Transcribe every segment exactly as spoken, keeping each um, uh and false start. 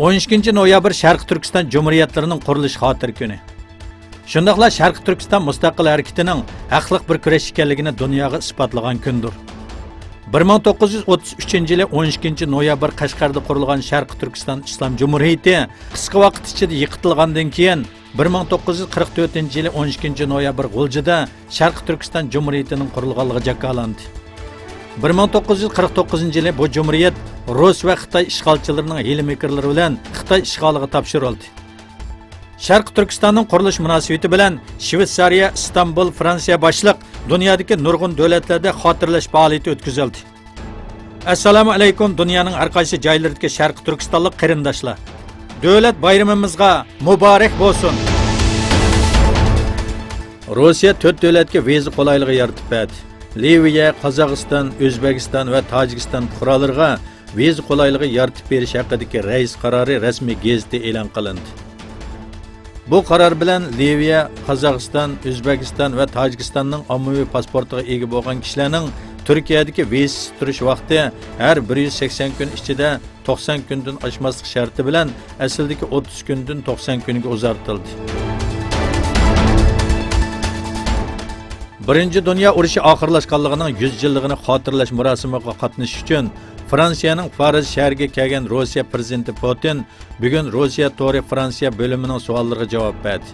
ئون ئىككىنچى نويابىر شەرقىي تۈركىستان جۇمھۇرىيەتلىرىنىڭ قۇرۇلۇش خاتىرە كۈنى. شۇنداقلا شەرقىي تۈركىستان مۇستەقىل ھەرىكىتىنىڭ ھەقلىق بىر كۈرەش ئىكەنلىكىنى دۇنياغا ئىسپاتلىغان كۈندۇر. بىر مىڭ توققۇز يۈز ئوتتۇز ئۈچىنچى يىلى ئون ئىككىنچى نويابىر قەشقەردە قۇرۇلغان شەرقىي تۈركىستان ئىسلام جۇمھۇرىيىتى قىسقا ۋاقىت ئىچىدە يىقىتىلغاندىن كېيىن، بىر مىڭ توققۇز يۈز قىرىق تۆتىنچى يىلى ئون ئىككىنچى نويابىر غۇلجىدا شەرقىي تۈركىستان جۇمھۇرىيىتىنىڭ قۇرۇلغانلىقى جاكارلاندى. بىر مىڭ توققۇز يۈز قىرىق توققۇزىنچى يىلى بۇ جۇمھۇرىيەت رۇس ۋە خىتاي ئىشغالچىلىرىنىڭ ھىيلە-مىكىرلىرى بىلەن خىتاي ئىشغالىغا تاپشۇرۇلدى. شەرقىي تۈركىستاننىڭ قۇرۇلۇش مۇناسىۋىتى بىلەن شۋېتسارىيە، ئىستانبۇل، فرانسىيە باشلىق دۇنيادىكى نۇرغۇن دۆلەتلەردە خاتىرىلەش پائالىيىتى ئۆتكۈزۈلدى. ئەسسالامۇ ئەلەيكۇم، دۇنيانىڭ ھەر قايسى جايلىرىدىكى شەرقىي تۈركىستانلىق قېرىنداشلار! دۆلەت بايرىمىمىزغا مۇبارەك بولسۇن! روسىيە تۆت دۆلەتكە ۋىزا قولايلىقى يارىتىپ بەردى. لىۋىيە، قازاقىستان، ئۆزبېكىستان ۋە تاجىكىستان پۇقرالىرىغا ۋىزا قولايلىقى يارىتىپ بېرىش ھەققىدىكى رەئىس قارارى رەسمىي گېزىتى ئېلان قىلىندى. بۇ قارار بىلەن لىۋىيە، قازاقىستان، ئۆزبېكىستان ۋە تاجىكىستاننىڭ ئاممىۋى پاسپورتىغا ئىگە بولغان كىشىلەرنىڭ تۈركىيەدىكى ۋىزىسىز تۇرۇش ۋاقتى ھەر بىر يۈز سەكسەن كۈن ئىچىدە توقسان كۈندىن ئاشماسلىق شەرتى بىلەن ئەسلىدىكى ئوتتۇز كۈندىن توقسان كۈنگە ئۇزارتىلدى. بىرىنچى دۇنيا ئۇرۇشى ئاخىرلاشقانلىقىنىڭ يۈز يىللىقىنى خاتىرىلەش مۇراسىمىغا قاتنىشىش ئۈچۈن فرانسىيەنىڭ پارىژ شەھىرىگە كەلگەن روسىيە پىرېزىدېنتى پۇتىن بۈگۈن روسىيە تورى فرانسىيە بۆلۈمىنىڭ سوئاللىرىغا جاۋاب بەردى.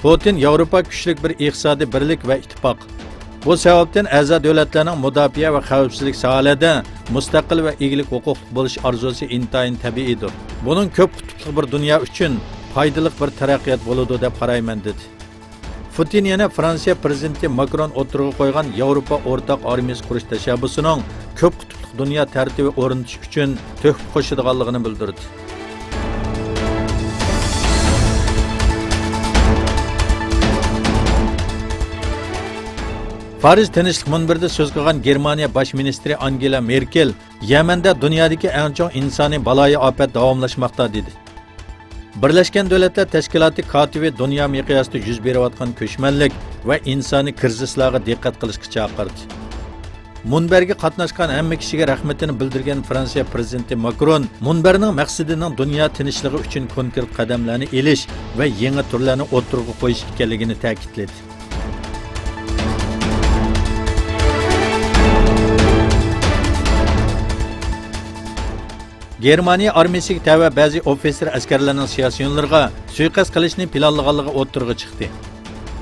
پۇتىن ياۋروپا كۈچلۈك بىر ئىقتىسادىي بىرلىك ۋە ئىتتىپاق. بۇ سەۋەبتىن ئەزا دۆلەتلەرنىڭ مۇداپىئە ۋە خەۋپسىزلىك ساھەلەردە مۇستەقىل ۋە ئىگىلىك ھوقۇقلۇق بولۇش ئارزۇسى ئىنتايىن تەبىئىيدۇر. بۇنىڭ كۆپ قۇتۇپلۇق بىر دۇنيا ئۈچۈن پايدىلىق بىر تەرەققىيات بولىدۇ دەپ قارايمەن، دېدى. پۇتىن يەنە فرانسىيە پىرېزىدېنتى ماكرون ئوتتۇرىغا قويغان ياۋروپا ئورتاق ئارمىيىسى قۇرۇش تەشەببۇسىنىڭ كۆپ قۇتۇپلۇق دۇنيا تەرتىپى ئورنىتىش ئۈچۈن تۆھپە قوشىدىغانلىقىنى بىلدۈردى. پارىژ تىنچلىق مۇنبىرىدە سۆز قىلغان گېرمانىيە باش مىنىستىرى ئانگېلا مېركېل يەمەندە دۇنيادىكى ئەڭ چوڭ ئىنسانىي بالايىئاپەت داۋاملاشماقتا، دېدى. بىرلەشكەن دۆلەتلەر تەشكىلاتى كاتىپى دۇنيا مىقياسىدا يۈز بېرىۋاتقان كۆچمەنلىك ۋە ئىنسانىي كىرىزىسلارغا دىققەت قىلىشقا چاقىردى. مۇنبەرگە قاتناشقان ھەممە كىشىگە رەھمىتىنى بىلدۈرگەن فرانسىيە پىرېزىدېنتى ماكرون مۇنبەرنىڭ مەقسىتىنىڭ دۇنيا تىنچلىقى ئۈچۈن كونكرېت قەدەملەرنى ئېلىش ۋە يېڭى تۈرلەرنى ئوتتۇرىغا قويۇش ئىكەنلىكىنى تەكىتلىدى. گېرمانىيە ئارمىيىسىگە تەۋە بەزى ئوفىتسېر ئەسكەرلەرنىڭ سىياسىيونلىرىغا سۇيىقەست قىلىشنى پىلانلىغانلىقى ئوتتۇرىغا چىقتى.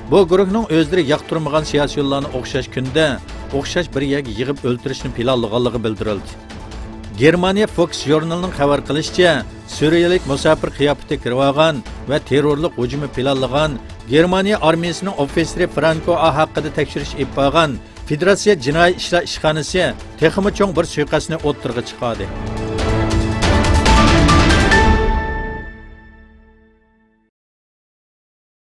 بۇ گۇرۇھنىڭ ئۆزلىرى ياقتۇرمىغان سىياسىيونلارنى ئوخشاش كۈندە ئوخشاش بىر يەرگە يىغىپ ئۆلتۈرۈشنى پىلانلىغانلىقى بىلدۈرۈلدى. گېرمانىيە فوكس ژۇرنىلىنىڭ خەۋەر قىلىشىچە، سۈرىيەلىك مۇساپىر قىياپىتىدە كىرىۋالغان ۋە تېررورلۇق ھۇجۇمى پىلانلىغان گېرمانىيە ئارمىيىسىنىڭ ئوفىتسېرى فرانكو ئا ھەققىدە تەكشۈرۈش ئېلىپ بارغان فېدېراتسىيە جىنايى ئىشلار ئىشخانىسى تېخىمۇ چوڭ بىر سۇيىقەستنى ئوتتۇرىغا چىقاردى.